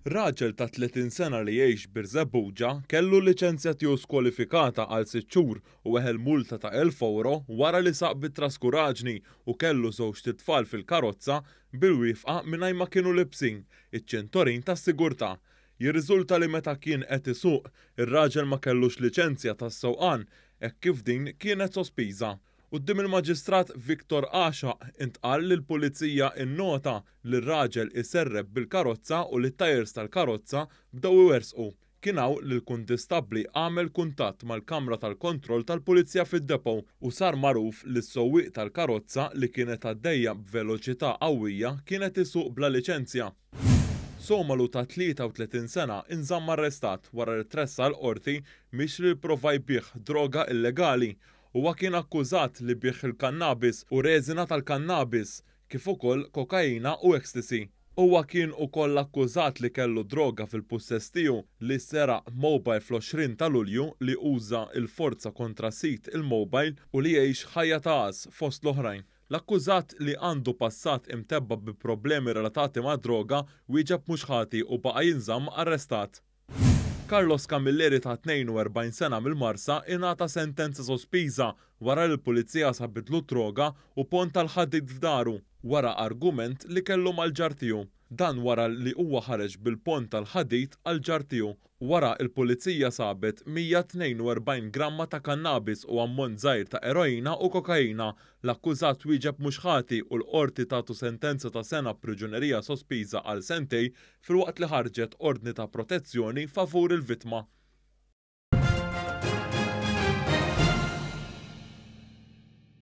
Raġel ta' 30 sena li jgħix Birżebbuġa kellu l-liċenzja tiegħu skwalifikata għal sitt xhur u weħel multa ta' €1,000 wara li saq bi traskuraġni u kellu żewġt itfal fil-karozza bil-wieqfa mingħajr ma kienu libsin iċ-ċintorin tas-sigurtà. Jirriżulta li meta kien qed isuq, ir-raġel ma kellux liċenzja tas-sewqan hekk kif din kienet sospiża. Quddiem il-Maġistrat Victor Għaxaq intqal li l-Pulizija innota li r-raġel iserrep bil-karozza u li t-tajers tal-karozza bdew iwerżqu. Kien hawn li l-kuntistabbli għamel kuntatt mal-kamra tal-kontroll tal-Pulizija fid-depot u sar magħruf li s-sewwieq tal-karozza li kienet għaddejja b'veloċità qawwija kien qed isuq bla liċenzja. Somalu ta' 33 sena inżamm arrestat wara li tressaq l-Qorti mixli li pprova jbigħ droga illegali. Huwa kien akkużat li biegħ il-kannabis u reżina tal-kannabis, kif ukoll kokaina u ecstasy. Huwa kien ukoll akkużat li kellu droga fil-pussess tiegħu, li seraq mobile fl-20 ta' Lulju, li uża l-forza kontra sid il-mobile u li jgħix ħajja ta' għażż fost l-oħrajn. L-akkużat li għandu passat imtebba' bi problemi relatati mad-droga wieġeb mhux ħati u baqa' jinżamm arrestat. Carlos Camilleri ta' 42 sena mill-Marsa ingħata sentenza sospiża wara li l-Pulizija sabitlu droga u pont tal-ħadid f'daru wara argument li kellu mal-ġar tiegħu. Dan wara li huwa ħareġ bil-pont tal-ħadid għall-ġar tiegħu. Wara il-Pulizija sabet 142 gramma ta' kannabis u ammont żgħir ta' eroina u kokaina. L-akkużat wieġeb mhux ħati u l-Qorti tatu sentenza ta' sena priġunerija sospiża għal sentejn filwaqt li ħarġet ordni ta' protezzjoni favur il-vittma.